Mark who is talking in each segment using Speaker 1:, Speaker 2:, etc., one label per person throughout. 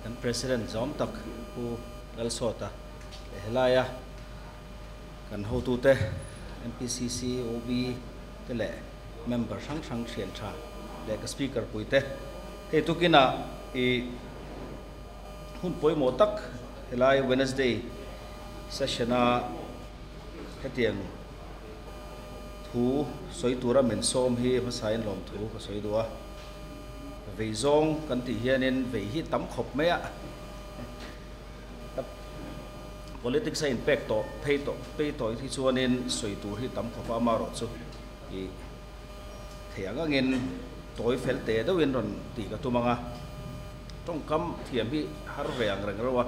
Speaker 1: Kan President zawm tak Pu Lalsawta leh helaia kan hotute MPCC, OB te leh member hrang hrang thian tha leh ka Speaker puite hei tukinah i hun pawimawh tak helai Wednesday session-a hetiang thu sawi tura min sawm hi hmasain lawmthu ka sawi duh a. Vei zawng kan tih hianin vei hi tam khawp mai a, politics a inpek tawh phei tawh phei tawh hi chuanin sawi tur hi tam khawp a, amaherawh chu ih thei ang angin tawi fel teh deuhin rawn tih ka tum ang a, tawngkam thiam hi har ve ang reng reuh a,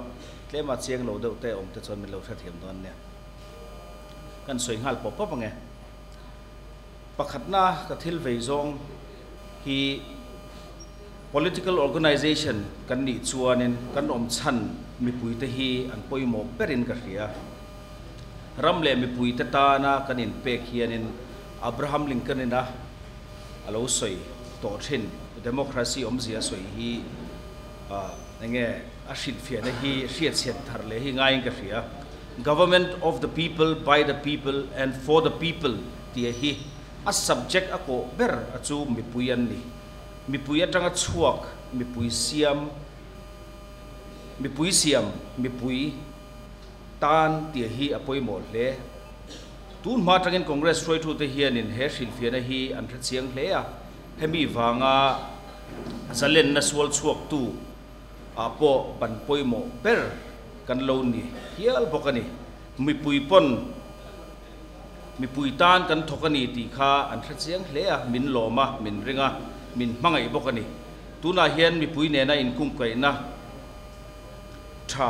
Speaker 1: tlema chiang lo deuh te awm te chuan min lo hrethiam dawn nia. Kan sawi nghal pawp pawp ang e. Pakhatna ka thil vei zawng hi political organization kan nih chuanin kan awm chhan mipuite hi an pawimawh berin ka hria. Ram leh mipuite tana kan inpek hianin Abraham Lincoln-ina a lo sawi tawh thin democracy awmzia sawi hi enge a hrilhfiahna hi hriatchhiat thar leh hi ngaiin ka hria. Government of the people, by the people and for the people tih hi a subject a kawh ber a chu mipui an ni. Mipui atanga chhuak, mipui siam, mipui siam, mipui tan tih hi a pawimawh hle. Tun hma atangin Congress hruaitute hianin he hrilhfiahna hi an hre chiang hle a, hemi vanga zalenna sual chhuaktu ah pawh ban pawimawh ber kan lo ni hial bawk a ni. Mipui pawn mipui tan kan thawk a ni tih kha an hre chiang hle a, min lawm a, min ring a, min hmangaih bawk a ni. Tunah hian mipui nena inkungkaihna tha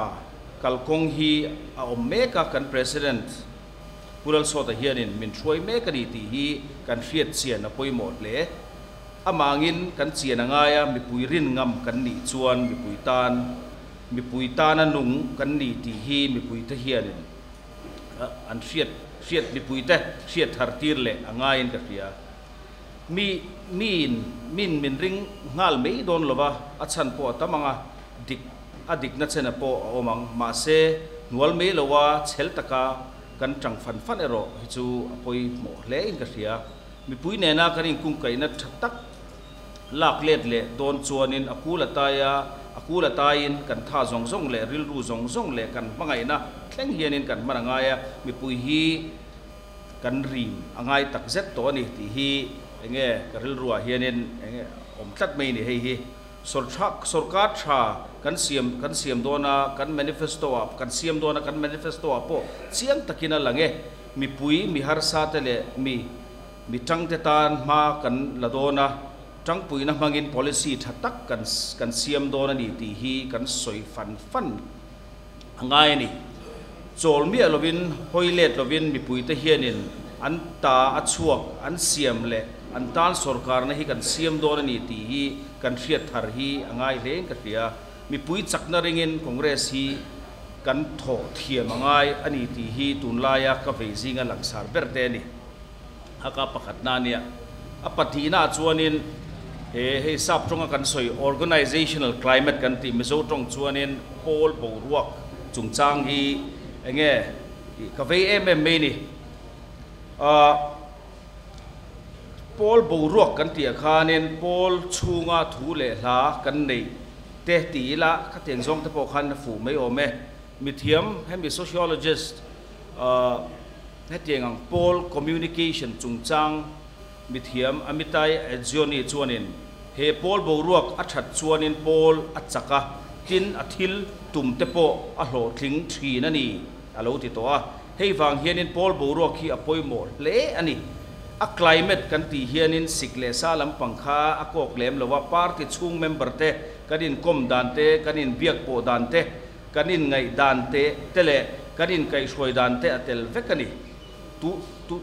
Speaker 1: kalkawng hi a awm mek a, kan President Pu Lalsawta hianin min hruai mek a ni tih hi kan hriat chian a pawimawh hle. Amangin kan chian a ngai a, mipui rin ngam kan nih chuan mipui tan, mipui tana nung kan ni tih hi mipuite hianin an hriat, hriat mipuite hriat thar tir leh a ngaiin ka hria. Mi, miin, min min ring nghal mai dawn lo va, a chhan pawh a tam ang a, dik, a dikna chena pawh a awm ang. Mahse, hnual mai lo a, chhel taka kan tang fan fan erawh hi chu a pawimawh hlein ka hria. Mipui nena kan inkungkaihna tha tak lak let leh dawn chuanin a kul a tai a, a kul a taiin kan tha zawng zawng leh rilru zawng zawng leh kan hmangaihna thleng hianin kan hman a ngai a, mipui hi kan rim a ngai tak zet tawh a ni tih hi enge ka rilruah hianin enge awm tlat mai ni hei hi. Sawrkar tha kan siam kan siam dawn a, kan manifesto ah kan siam dawn a, kan manifesto ah pawh chiang takin a lang e. Mipui, mi harsa te leh mi mi tangte tan hma kan la dawn a, tangpuina hmangin policy tha tak kan kan siam dawn a ni tih hi kan sawi fan fan a ngai a ni. Chawl miah lovin, hawi let lovin mipuite hianin an ta a chhuak an siam leh an tan sawrkarna hi kan siam dawn a ni tih hi kan hriat thar hi a ngai hlein ka hria. Mipui chakna ringin Congress hi Kan thawh thiam a ngai a ni tih hi tunlaia ka vei zinga langsar ber te a ni. A ka pakhatna a nia. A pahnihnaah chuanin he hei sap tawnga kan sawi organizational climate kan tih Mizo tawng chuanin pawl boruak chungchang hi enge tih ka vei em em mai a ni. Ahh pawl boruak kan tih ah khanin pawl chhunga thu leh hla kan neih Te ti ila khatiang zawng te pawh khan a fuh mai awm e. Mithiam hemi sociologist hetiang ang pawl communication chungchang mithiam Amitai Etzioni chuanin he pawl boruak a that chuanin pawl a chak a, tin a thil tum te pawh a hlawhtling thin a ni a lo ti tawh a. Hei vang hianin pawl boruak hi a pawimawh hle a ni. A climate kan tih hianin sik leh sa lampang kha a kawk lem lo a, party chhung member te kan inkawm dan te, kan inbiak pawh dan te, kan inngaih dan te te leh kan inkaihhruai dan te a tel vek a ni. Tu tu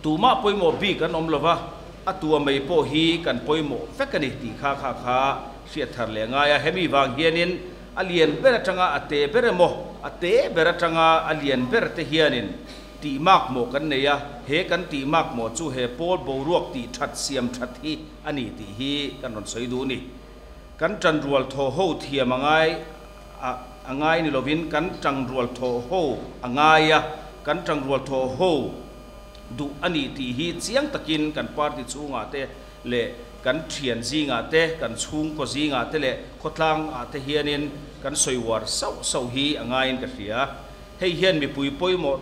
Speaker 1: tumah pawimawh bik an awm lo va, a tua mai pawh hi kan pawimawh vek a ni tih kha kha kha hriat thar leh a ngai a. Hemi vang hianin a lian ber atanga a te ber emaw, a te ber atanga a lian ber te hianin Tih makmawh kan nei a, he kan tih makmawh chu he pawl boruak tih that siam that hi a ni tih hi kan rawn sawi duh a ni. Kan ṭanrual thaw ho thiam a ngai a, a ngai ni lovin kan ṭangrual thaw ho a ngai a, kan ṭangrual thaw ho duh a ni tih hi chiang takin kan party chhungah te leh kan ṭhian zingah te, kan chhungkaw zingah te leh khawtlangah te hianin kan sawi uar sauh sauh hi a ngaiin ka hria. Hei hian mipui pawimawh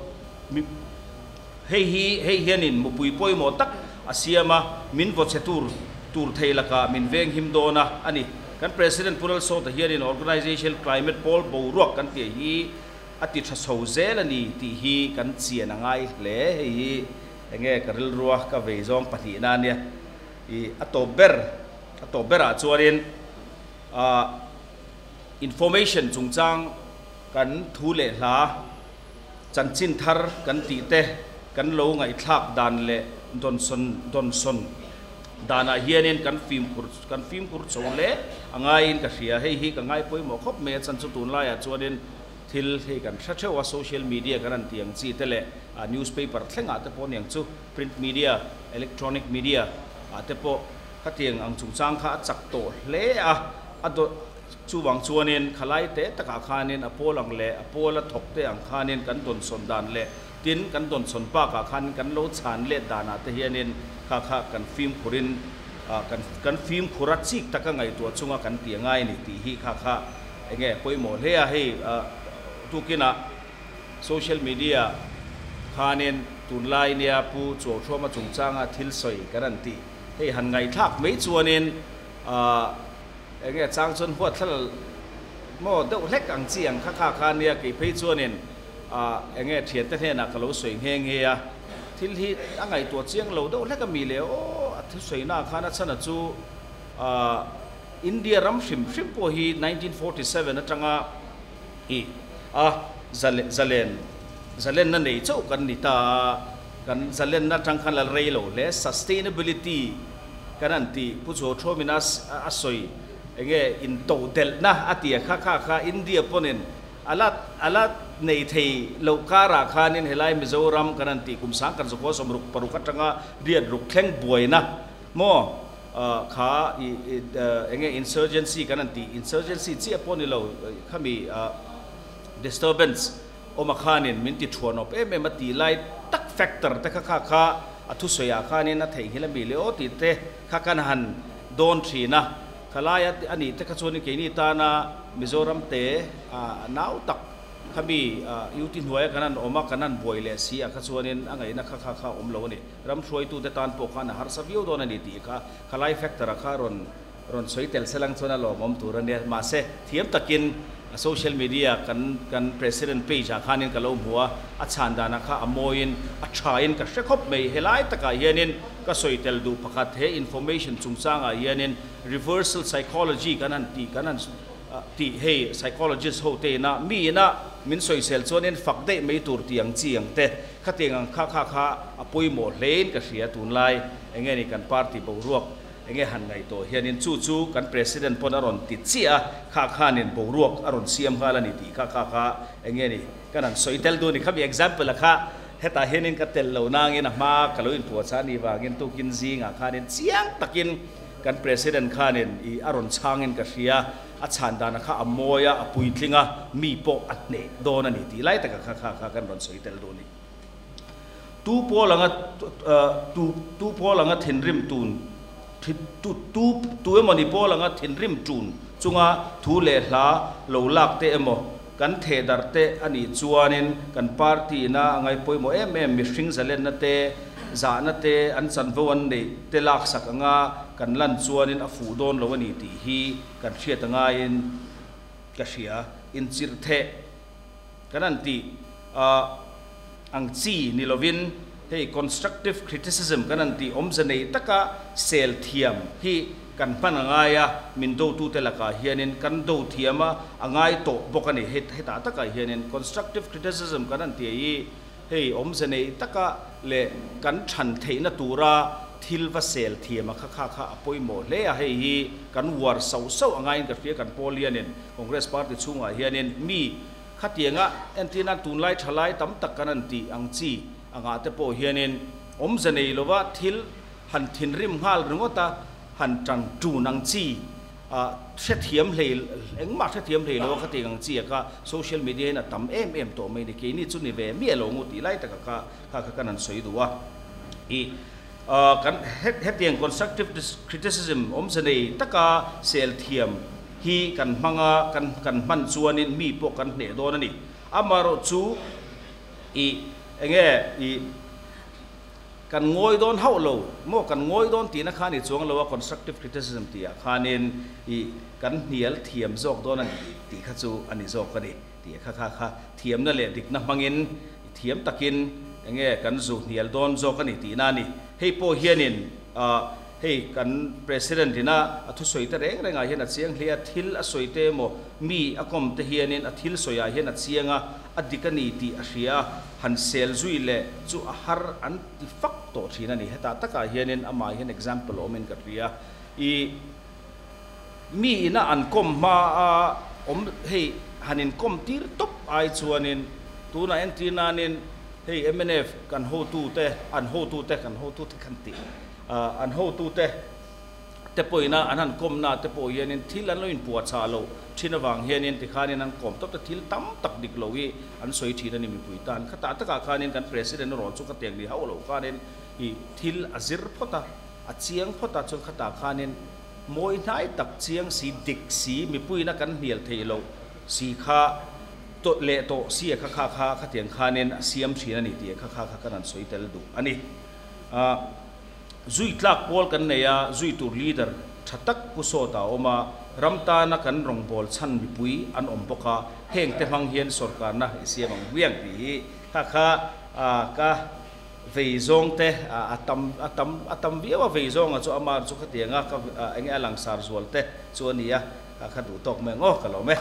Speaker 1: hei hi hei hianin mupui pawimawh tak a siam a, min vaw chhe tur tur thei lakah min veng him dawn a a ni. Kan President Pu Lalsawta hianin Organization Climate pawl boruak kan tih hi a ti tha chho zel a ni tih hi kan chian a ngai hle. Hei hi enge ka rilrua ka vei zawng pahnihna a nia. I a tawp ber a tawp berah chuanin ah information chungchang kan thu leh hla chanchin thar kan tih te kan lo ngaihthlak dan leh dawnsawn dawnsawn danah hianin kan fimkhur kan fimkhur chho hle a ngaiin ka hria. Hei hi ka ngai pawimawh khawp mai a chan chu tunlaiah chuanin thil hei kan hre theuh a, social media kan han tih ang chi te leh newspaper thlengah te pawh aniang chu print media, electronic media ah te pawh khatiang ang chungchang kha a chak tawh hle a, a dawt Chuvang chuanin khalai te takah khanin a pawl ang leh a pawla thawk te ang khanin kan dawnsawn dan leh tin kan dawnsawn bakah khanin kan lo chhan let danah te hianin kha kha kan fimkhurin kan kan fimkhur a chik taka ngaihtuah chunga kan ti angai a ni tih hi kha kha enge pawimawh hle a. Hei tukinah social media khanin tunlai nia Pu Chuauhruama chungchanga thil sawi kan han tih hei han ngaihthlak mai chuanin Enge chang chuan huat thla maw deuh hlek ang chi ang kha kha kha nia kei phei chuanin enge thiante hnenah ka lo sawi nghe nghe a, thil hi a ngaihtuah chiang lo deuh hlek a mi le aw a thusawi na khan a chhan a chu India ram hrim hrim pawh hi 1947 atanga i a zalen zalenna nei chauh kan ni ta a, kan zalenna atang khan la rei lo hle sustainability Kan han ti, Pu Chhuathawmin a a sawi enge intodelhna a ti a kha kha kha India pawnin a la a la nei thei loh karah khanin helai Mizoram kan han tih kum sang kan zakua 66 atanga riat ruk thleng buaina maw kha i enge insurgency kan han tih insurgency chiah pawh ni lo khami disturbance Awma khanin min ti thuanawp em em a tih lai tak factor te kha kha kha a thusawiah khanin a theihnghilh a mi leh aw tih te kha kan han dawn thin a, khalai a nih te kha chuanin keini tana Mizoram te a nau tak kha mi UT hnuaia kan han awm a, kan han buai leh si a kha chuanin a ngaihna kha kha kha a awm lo a ni. Ram hruaitute tan pawh khan a harsa viau dawn a ni tih kha khalai factor a kha rawn Rawn sawi tel selang chuan a lawmawm tur a nia. Mahse, thiam takin a social media kan kan president page ah khanin ka lo hmu a, a chhan danah kha a mawiin a thain ka hre khawp mai. Helai takah hianin ka sawi tel duh pakhat he information chungchangah hianin reversal psychology kan han tih kan han tih hei psychologist ho te ina mi ina min sawisel chuanin fak daih mai tur tih ang chi ang te khatiang ang kha kha kha a pawimawh hlein ka hria tunlai enge ni kan party boruak Enge han ngaihtuah hianin chu chu kan President pawn a rawn ti chiah a, kha khanin boruak a rawn siam nghal a ni tih kha kha kha enge ni kan han sawi tel duh a ni. Khami example a kha hetah hianin ka tel lo nangin a hma ka lo inpuahchah a nih vangin tukin zingah khanin chiang takin kan President khanin i a rawn chhangin ka hria, a chhan dana kha a mawi a, a puitling a, mi pawh a hneh dawn a ni tih lai taka kha kha kha kan rawn sawi tel duh a ni. Tu pawl anga tu tu pawl anga thinrim tun tu tu tu emaw ni pawl anga thinrim tun chunga thu leh hla lo lak te emaw kan theh darh te a nih chuanin kan party ina a ngai pawimawh em em mihring zalenna te zahna te an chanvo an neih te laksak anga kan lan chuanin a fuh dawn lo a ni tih hi kan hriat angaiin ka hria. Inchirh theh Kan han tih ang chi ni lovin hei constructive criticism kan han tih awmze nei taka sel thiam hi kan hman a ngai a, min dotute lakah hianin kan do thiam a a ngai tawh bawk a ni. Hetah takah hianin constructive criticism kan han tih hi hei awmze nei taka leh kan chhan theihna tura thil va sel thiam a kha kha kha a pawimawh hle a, hei hi kan uar sauh sauh a ngaiin ka hria kan pawl hianin. Congress party chhungah hianin mi khatianga entirna tunlai thalai tam tak kan han tih ang chi angah te pawh hianin awmze nei lova thil han thinrim nghal ringawt a, han tan tun ang chi Hrethiam hlei, engmah hrethiam hlei lo a ka tih ang chi a kha social media hian a tam em em tawh mai ni. Keini chu ni ve miah lo ngu tih lai taka kha kha kha kan han sawi duh a. I kan hetiang constructive criticism awmze nei taka sel thiam hi kan hmang a, kan kan hman chuanin mi pawh kan hneh dawn a ni. Amaherawhchu i enge i. Kan ngawi dawn hauh lo maw? Kan ngawi dawn tihna kha a ni chuang lo a, constructive criticism tihah khanin ih kan hnial thiam zawk dawn a ni tih kha chu a ni zawk a ni tih kha kha kha thiamna leh dikna hmangin thiam takin eng nge kan zu hnial dawn zawk a ni tihna a ni. Hei pawh hianin ah hei kan President ina a thusawi te reng rengah hian a chiang hle a, thil a sawi te emaw mi a kawm te hianin a thil sawiah hian a chiang a, a dik a ni tih a hria a, han sel zui leh chu a har an ti fak tawh thin a ni. Hetah takah hianin amah hian example awmin ka hria. I mi ina an kawm hma a awm hei han inkawm tir tawp ai chuanin tunah entir nanin hei mnf kan hotute an hotute kan hotute kan tih an hotute te pawhin a an han kawmna te pawh hianin thil an lo inpuahchah loh thin avang hianin tikhanin an kawm tawp ta thil tam tak dik lo hi an sawi thin a ni mipui tan. Khatah takah khanin kan President erawh chu ka tiang ni hauh loh khanin i thil a zir phawt a, a chiang phawt a, chuan khatah khanin mawi hnai tak chiang si dik si mipuiin a kan hnial theih loh si kha tawh leh tawh si a kha kha kha khatiang khanin a siam thin a ni tih kha kha kha kan han sawi tel duh a ni. Ah. Zui tlak pawl kan nei a, zui tur leader tha tak Pu Sawta a awm a, ram tana kan rawngbâwl chhan mipui an awm bawk a, heng te hmang hian sawrkarna i siam ang hmiang tih hi kha kha ka vei zawng te a tam a tam a tam viau a, vei zawnga chu amar chu khatianga ka enge a langsar zual te chu a ni a, kha kha duh tawk mai ang aw ka lawm e.